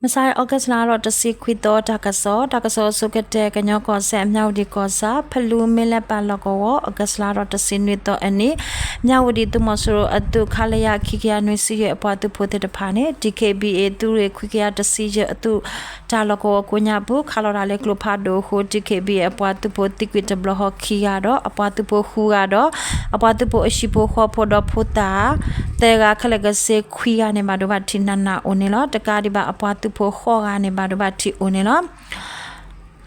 မဆါ August လါဒီးတဆံခွံသီ တၢ်ကစီၣ်, တၢ်ကစီၣ်အဆိကတၢၢ် ကညီကီၢ်စဲၣ် မြဝတီကီၢ်ဆၣ် ဖလူမ့ၢ်လဲၣ်ပၢ်လီၢ်ကဝီၤ August လါဒီးတဆံနွံသီအနံၤ, မြဝတီသုးမီၤစိရိၤအသုး ခလရ ခံကယၤနွံဆံယဲၢ် အပှၤသုးဖိသ့ၣ်တဖၣ်န့ၣ် DKBA သုးရ့ၣ် ခွံကယၤတဆံယဲၢ် အသုးတၢ်လီၢ်ကဝီၤကိးညါပူၤ ခးလီၤတၢ်လၢကျိဖးဒိၣ်အဃိ DKBA အပှၤသုးဖိသံကွံာ်တဘျီဃီခံဂၤဒီး အပှၤသုးဖိဃုဂၤဒီး အပှၤသုးဖိအဟံၣ်ဖိဃီဖိဒီးဖိသၣ် သၢဂၤ ခဲလၢာ်ခဲဆ့ခွံဂၤန့ၣ် ဘၣ်ဒိဘၣ်ထံးနးနးအိၣ်န့ၣ်လီၤ. တကးဒံးဘၣ် အပှၤသုးဖိဃိးဂၤန့ၣ် ဘၣ်ဒိဘၣ်ထံးအိၣ်န့ၣ်လီၤ.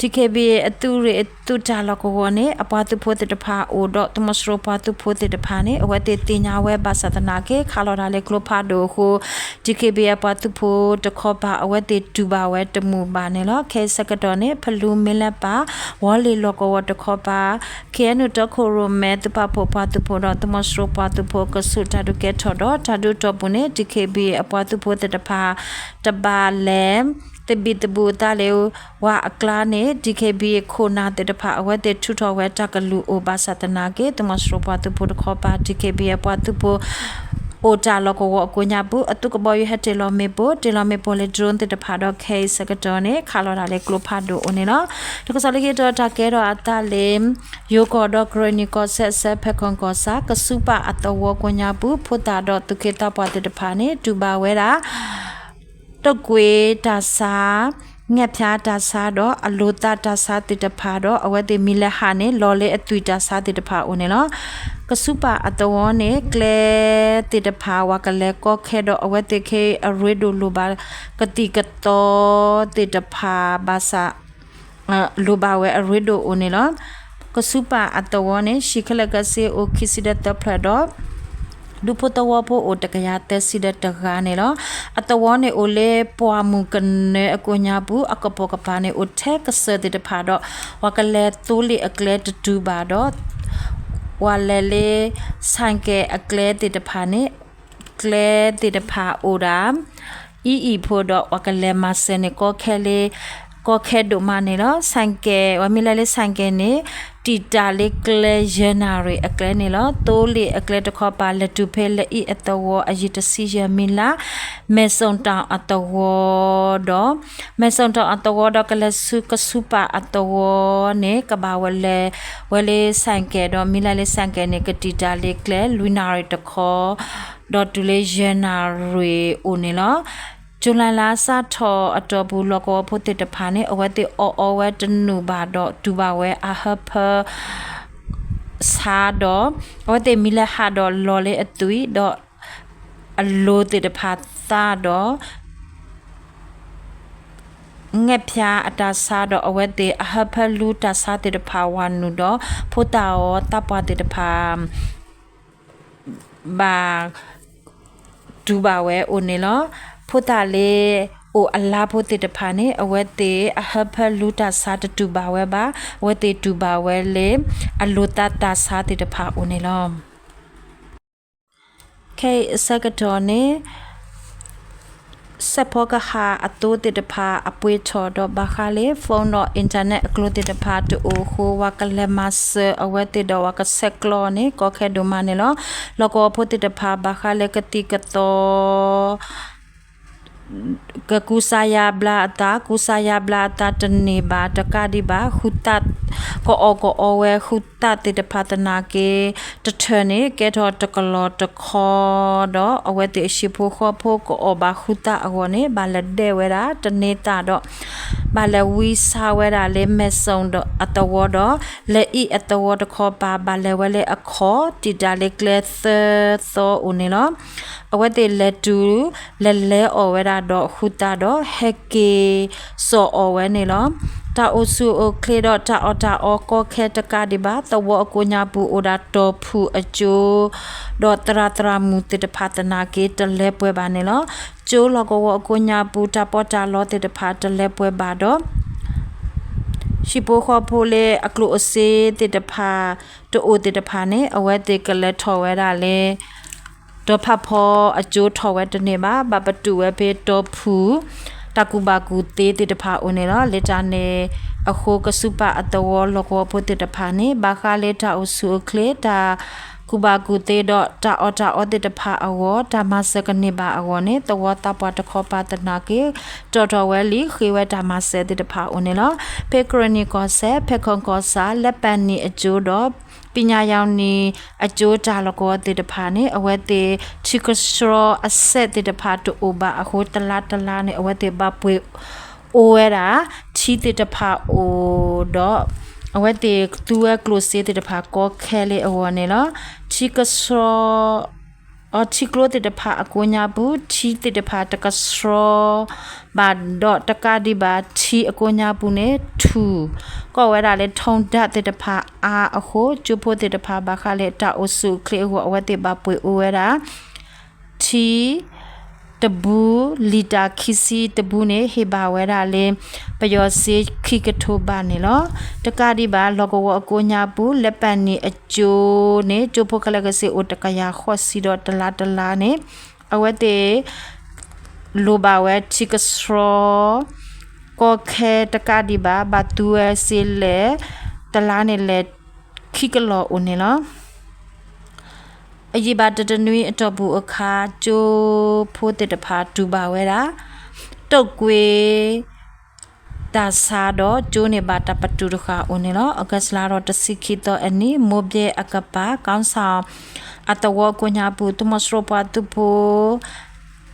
DKBA အသုးရ့ၣ်အသုးတၢ်လီၢ်ကဝီၤန့ၣ် အပှၤသုးဖိသ့ၣ်တဖၣ်အိၣ်ဒီး သုးမီၤစိရိၤပှၤသုးဖိသ့ၣ်တဖၣ်န့ၣ် အဝဲသ့ၣ်သ့ၣ်ညါဝဲဘၣ်ဆၣ်သနာ်က့ ခးလီၤတၢ်လၢကျိဖးဒိၣ်အဃိ DKBA အပှၤသုးဖိတခီပၤ အဝဲသ့ၣ်တူၢ်ဘၣ်ဝဲတမုာ်ဘၣ်န့ၣ်လီၤ. ခဲအံၤဆၢကတီၢ်န့ၣ် ဖလူမ့ၢ်လဲၣ်ပၢ် ဝီၤလ့ၤလီၢ်ကဝီၤတခီပၤ KNU တီခိၣ်ရိၣ်မဲ သုးပာ်ဖှိၣ်ပှၤသုးဖိဒီး သုးမီၤစိရိၤပှၤသုးဖိ ကဆူးတၢ်ဒုးကဲထီၣ်ဒီး တၢ်ဒုးတီၢ်ပူၤန့ၣ် DKBA အပှၤသုးဖိသ့ၣ်တဖၣ် တဘၣ်လဲၤ သဘံၣ်သဘုၣ်အသးလၢ ဝၤအကျါန့ၣ် DKBA ခိၣ်နၢ်သ့ၣ်တဖၣ် အဝဲသ့ၣ်ထုးထီၣ်ဝဲတၢ်ကလုၢ်အိၣ်ဘၣ်ဆၣ်သနာ်က့ သုးမီၤစိရိၤပှၤသုးဖိတခီပၤ DKBA အပှၤသုးဖိ အိၣ်တၢ်လီၢ်ကဝီၤအကိးညါပူၤ အသုးကဘီယူၤဟဲတ့ၢ်လီၤမ့ၣ်ပိၢ် တ့ၢ်လီၤမ့ၣ်ပိၢ်လၢ drone သ့ၣ်တဖၣ်ဒီး ခဲအံၤဆၢကတီၢ်န့ၣ် ခးလီၤတၢ်လၢကျိဖးဒိၣ်အိၣ်န့ၣ်လီၤ. တၢ်ကစီၣ်လၢခံတီၤ တၢ်ကဲထီၣ်အသးလၢ ယိၤကီၢ်ဒီးကရ့ၣ်နံၣ်ကီၢ်စဲၣ် စဲးဖဲးခိၣ်ကီၢ်ဆၣ် ကဆူးပာ်အသဝီကိးညါပူၤ ဖိသၣ်ဒီးသူၣ်က့သးပှၢ်သ့ၣ်တဖၣ်န့ၣ် တူၢ်ဘၣ်ဝဲဒၣ် တကွ့ၢ်တၢ်ဆါ, ငဲၣ်ဖၠါတၢ်ဆါဒီး အလိၤသးတၢ်ဆါသ့ၣ်တဖၣ်ဒီး အဝဲသ့ၣ်မ့ၢ်လဲၤဟးန့ၣ် လီၤလၢအသွံၣ်တၢ်ဆါသ့ၣ်တဖၣ်အိၣ်န့ၣ်လီၤ. ကဆူးပာ်အသဝီန့ၣ် ကျဲသ့ၣ်တဖၣ် ပှၤကလဲၤကီခဲဒီး အဝဲသ့ၣ်ခဲအံၤ အရ့ဒိၣ်လိၣ်ဘၣ် ကသံၣ်ကသီသ့ၣ်တဖၣ်ဘၣ်ဆၣ် လိၣ်ဘၣ်ဝဲအရ့ဒိၣ်အိၣ်န့ၣ်လီၤ. ကဆူးပာ်အသဝီန့ၣ် ဟံၣ်ခဲလၢာ်ခဲဆ့အိၣ်ခံဆံဒီးသၢဖျၢၣ်ဒီး ဒူဖိသဝီဖိအိၣ်တကယၤသၢဆံဒီးတဂၤန့ၣ်လီၤ. အသဝီန့ၣ်အိၣ်လၢ ပှၢ်မုၢ်ကနၢအကိးညါပူၤ အကပိာ်ကပၤန့ၣ် အိၣ်ထဲကစၢၢ်သ့ၣ်တဖၣ်ဒီး ပှၤကလဲၤသိလ့ၣ်အကျဲတတူၢ်ဘၣ်ဒီး ပှၤလဲၤလၢ ဆဲးကဲးအကျဲသ့ၣ်တဖၣ်န့ၣ် ကျဲသ့ၣ်တဖၣ်အိၣ်ဒၣ် အံၤအံၤဖိဒီး ပှၤကလဲၤမၤစၢၤန့ၣ် ကီခဲလၢ ကီခဲဒိၣ်မးန့ၣ်လီၤ. ဆဲးကဲး ပှၤမ့ၢ်လဲၤလၢဆဲးကဲးန့ၣ် တံာ်တာ်လၢကျဲယဲၢ်နၣ်ရံၣ်အကျဲန့ၣ်လီၤ. သိလ့ၣ်အကျဲတခီပၤ လဲၤတုၤဖဲလၢအံၤအသဝီအယံၤတဆံယဲၢ်မံလါ မဲၣ်စီၣ်တီၣ်အသဝီဒီး မဲၣ်စီၣ်တီၣ်အသဝီဒီးကလဲၤဆူကဆူးပာ်အသဝီန့ၣ် ကဘၣ်ဝဲလဲၤဝဲလၢဆဲးကဲးဒီး မ့ၢ်လဲၤလၢဆဲးကဲးန့ၣ် ကတံာ်တာ်လၢကျဲလွံၢ်နၣ်ရံၣ်တခီ ဒီးတုၤလၢယဲၢ်နၣ်ရံၣ်အိၣ်န့ၣ်လီၤ. ကၠူၤလဲလါစးထီၣ်အတီၢ်ပူၤ လီၢ်ကဝီၤဖိသ့ၣ်တဖၣ်န့ၣ် အဝဲသ့ၣ်အီၣ်အီဝဲတနုာ်ဘၣ်ဒီး တူၢ်ဘၣ်ဝဲအဟၢဖၢ ဆါဒီး အဝဲသ့ၣ်မ့ၢ်လဲၤဟးဒီးလီၤလၢအသွံၣ်ဒီး အလိၤသ့ၣ်တဖၣ်သးဒီး ငဲၣ်ဖၠါအတၢ်ဆါဒီး အဝဲသ့ၣ်အဟၢဖၢလူတၢ်ဆါသ့ၣ်တဖၣ်ဝၤနုာ်ဒီး ဖိသၣ်အီၤသးပှၢ်သ့ၣ်တဖၣ် ဘၣ်တူၢ်ဘၣ်ဝဲအိၣ်န့ၣ်လီၤ. ဖိသၣ်လၢအိၣ်အလါဖိသ့ၣ်တဖၣ်န့ၣ် အဝဲသ့ၣ်အဟၢဖၢလူတၢ်ဆါတတူၢ်ဘၣ်ဝဲဘၣ်. အဝဲသ့ၣ်တူၢ်ဘၣ်ဝဲလၢ အလိၤသးတၢ်ဆါသ့ၣ်တဖၣ်အိၣ်န့ၣ်လီၤ. ခဲအံၤအဆၢကတီၢ်န့ၣ် စဲးဖီကဟၣ်အသိသ့ၣ်တဖၣ်အပှ့ၤထီၣ်ဒီး ဘၣ်ဃးလၢ phone ဒီး internet အကျိၤသ့ၣ်တဖၣ်တအိၣ်အဃိ ပှၤကလဲၤမၤစၢၤအဝဲသ့ၣ်ဒီး ပှၤကဆဲးကျိးန့ၣ် ကီခဲဒိၣ်မးန့ၣ်လီၤ. လီၢ်ကဝီၤဖိသ့ၣ်တဖၣ် ဘၣ်ဃးလၢကသံၣ်ကသီ ကကူစါယါဘျါအသး ကူစါယါဘျါအသးတန့ၢ်ဘၣ် တကးဒံးဘၣ် ဃုသၣ်ကအီၣ်ကအီဝဲဃုသၣ်သ့ၣ်တဖၣ်သနာ်က့ တထၢၣ်န့ၣ် ကဲထီၣ်တကလီၢ်တခီဒီး အဝဲသ့ၣ်အဟံၣ်ဖိဃီဖိကအီၣ်ဘၣ်ဃုသၣ်အဂီၢ်န့ၣ် ဘၣ်လဲၤဒဲဝဲဒၣ်တန့ၢ်သၣ်ဒီး ဘၣ်လဲၤဝံဆါဝဲဒၣ်လၢမဲၣ်စီၣ်ဒီးအသဝီဒီး လၢအံၤအသဝီတခီပၤ ဘၣ်လဲၤဝဲလၢအခီၣ် တံာ်တာ်လၢကျဲသၢသီအိၣ်န့ၣ်လီၤ. အဝဲသ့ၣ်လဲၤတုၤ လဲၤလဲၤအီၣ်ဝဲဒၣ်ဒီးဃုသၣ်ဒီး ဟဲက့ၤစိာ်အီၣ်ဝဲန့ၣ်လီၤ. တၢ်အိၣ်ဆူၣ်အိၣ်ချ့ဒီးတၢ်အီၣ်တၢ်အီကီခဲတကးဒံးဘၣ် သဝီအကိးညါပူၤအိၣ်ဒၣ်တီၢ်ဖုၣ်အကၠိ ဒီးသရၣ်သရၣ်မုၣ်သ့ၣ်တဖၣ်သနာ်က့ တလဲၤပှဲၤဘၣ်န့ၣ်လီၤ. ကၠိလီၢ်ကဝီၤအကိးညါပူၤ တၢ်ပီးတၢ်လီသ့ၣ်တဖၣ်တလဲၤပှဲၤဘၣ်ဒီး ဟံၣ်ဖိဃီဖိလၢအကျိၣ်အစ့သ့ၣ်တဖၣ် တအိၣ်သ့ၣ်တဖၣ်န့ၣ် အဝဲသ့ၣ်ကလဲၤထီၣ်ဝဲဒၣ်လၢ ဒီးဖးဖီအကၠိထီၣ်ဝဲတန့ၢ်ဘၣ် ဘၣ်ပတုာ်ဝဲဖဲတီၢ်ဖုၣ် တၢ်ကူၣ်ဘၣ်ကူၣ်သ့သ့ၣ်တဖၣ်အိၣ်န့ၣ်လီၤ. လၢတၢ်န့ၣ်အဃိ ကဆူးပာ်အသဝီလီၢ်ကဝီၤဖိသ့ၣ်တဖၣ်န့ၣ် ဘၣ်ဃးလၢတၢ်အိၣ်ဆူၣ်အိၣ်ချ့ တၢ် ကူၣ်ဘၣ်ကူၣ်သ့ဒီးတၢ်အီၣ်တၢ်အီသ့ၣ်တဖၣ်အဂီၢ် တၢ်မၤစၢၤကန့ၢ်ဘၣ်အဂီၢ်န့ၣ် သဝီသးပှၢ်တခီပၤသနာ်က့ တီၣ်ထီၣ်ဝဲလံ ဃ့ဝဲတၢ်မၤစၢၤသ့ၣ်တဖၣ်အိၣ်န့ၣ်လီၤ. ဖဲကရ့ၣ်နံၣ်ကီၢ်စဲၣ် ဖဲခီကီၢ်ဆၣ် လၢပၢၢ်နံၣ်အကၠိဒီး ပညၣ်ယၣ်နံၣ်အကၠိတၢ်လီၢ်ကဝီၤသ့ၣ်တဖၣ်န့ၣ် အဝဲသ့ၣ် ထံကဆှီအဆဲးသ့ၣ်တဖၣ်တအိၣ်ဘၣ်အဃိ တလါတလါန့ၣ် အဝဲသ့ၣ်ဘၣ်ပှ့ၤအိၣ်ဝဲဒၣ် ထံသ့ၣ်တဖၣ်အိၣ်ဒီး အဝဲသ့ၣ်သူဝဲကျိၣ်စ့သ့ၣ်တဖၣ်ကီခဲလၢာ်အဂီၢ်န့ၣ်လီၤ. ထံကဆှီ အထံကျိသ့ၣ်တဖၣ်အကိးညါပူၤ ထံသ့ၣ်တဖၣ်တကဆှီဘၣ်ဒီး တကးဒံးဘၣ် ထံအကိးညါပူၤန့ၣ် ထူၣ် ကီၢ်ဝဲဒၣ်လၢ ထုံဒၣ်သ့ၣ်တဖၣ်အါအဃိ ကၠိဖိသ့ၣ်တဖၣ်ဘၣ်ဃးလၢတၢ်အိၣ်ဆူၣ်အိၣ်ချ့အဂီၢ် အဝဲသ့ၣ်ဘၣ်ပှ့ၤအိၣ်ဝဲဒၣ် ထံ တဘူး လံာ်တၢ်ခံဆံတဘူးန့ၣ် ဟ့ၣ်ဘၣ်ဝဲဒၣ်လၢ ပယီၤစ့ခံကထိဘးန့ၣ်လီၤ. တကးဒံးဘၣ် လီၢ်ကဝီၤအကိးညါပူၤ လၢပၢၢ်နံၣ်အကၠိန့ၣ် ကၠိဖိခဲလၢာ်ကဆ့အိၣ်တကယၤဃိးဆံဒီး တလါတလါန့ၣ် အဝဲသ့ၣ် လိၣ်ဘၣ်ဝဲထံကဆှီ ကီခဲတကးဒံးဘၣ် ဘၣ်သူဝဲစ့လဲၣ် တလါန့ၣ်လဲၣ် ခံကလီၢ်အိၣ်န့ၣ်လီၤ. အယံာ်ဘၣ်တတနွံအတီၢ်ပူၤအခါ ကၠိဖိသ့ၣ်တဖၣ်တူၢ်ဘၣ်ဝဲဒၣ် တိာ်ကွ့ တၢ်ဆါဒီးကၠိန့ၣ်ဘၣ်တၢ်ပတုာ်တဃၣ်အိၣ်န့ၣ်လီၤ. အီကူးလါဒီးတဆံခံသီအနံၤ မိၢ်ဘဲအကပၤ ကီၢ်ဆၣ် အသဝီကိးညါပူၤ သုးမီၤစိရိၤပှၤသုးဖိ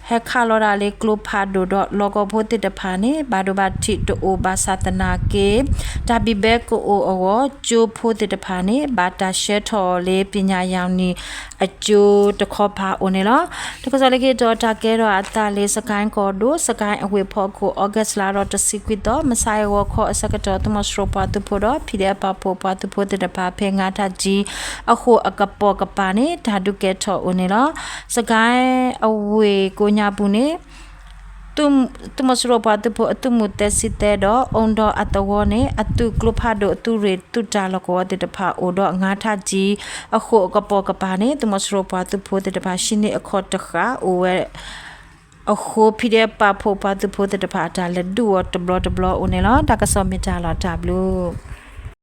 ဟဲခးလီၤဒၣ်လၢကျိဖးဒိၣ်ဒီး လီၢ်ကဝီၤဖိသ့ၣ်တဖၣ်န့ၣ် ဘၣ်ဒိဘၣ်ထံးတအိၣ်ဘၣ်ဆၣ်သနာ်က့ တၢ်ဘံၣ်ဘဲကအိၣ်အဂီၢ် ကၠိဖိသ့ၣ်တဖၣ်န့ၣ် ဘၣ်တၢ်ဆှၢထီၣ်အီၤလၢပညၣ်ယၣ်နံၣ်အကၠိတခီပၤအိၣ်န့ၣ်လီၤ. တၢ်ကစီၣ်လၢခံတီၤ တၢ်ကဲထီၣ်အသးလၢ စကဲၣ်ကီၢ်ဒိၣ် စကဲၣ်အဝ့ၢ်ဖီခိၣ် အီကူးလါဒီးတဆံခွံသီ မုၢ်ဆါအဂီၤခီအဆၢကတီၢ် သုးမီၤစိရိၤပှၤသုးဖိဒီး ဖံဒဲးပာ်ဖှိၣ်ပှၤသုးဖိသ့ၣ်တဖၣ် ဖဲငါးထၣ်ကၠံအဃိၣ်အကပိာ်ကပၤန့ၣ် တၢ်ဒုးကဲထီၣ်အိၣ်န့ၣ်လီၤ. စကဲၣ်အဝ့ၢ်ကိးညါပူၤန့ၣ် သုးမီၤစိရိၤပှၤသုးဖိအသုးမုၢ်သၢဆံသၢဒီး အိၣ်ဒီးအသဝီန့ၣ် အသုးကျိဖးဒိၣ်အသုးရ့ၣ်သုးတၢ်လီၢ်ကဝီၤသ့ၣ်တဖၣ်အိၣ်ဒီး ငါးထၣ်ကၠံအဃိၣ်အကပိာ်ကပၤန့ၣ် သုးမီၤစိရိၤပှၤသုးဖိသ့ၣ်တဖၣ် ဟံးန့ၢ်အခီၣ်တဃၣ်အိၣ်ဝဲအဃိ ဖံဒဲးပာ်ဖှိၣ်ပှၤသုးဖိသ့ၣ်တဖၣ်အတၢ်လဲၤဒုးအီၤတဘျီတဘျီအိၣ်န့ၣ်လီၤ. တၢ်ကစီၣ်မ့ၢ်တၢ်လီၤတၢ်ဘျုး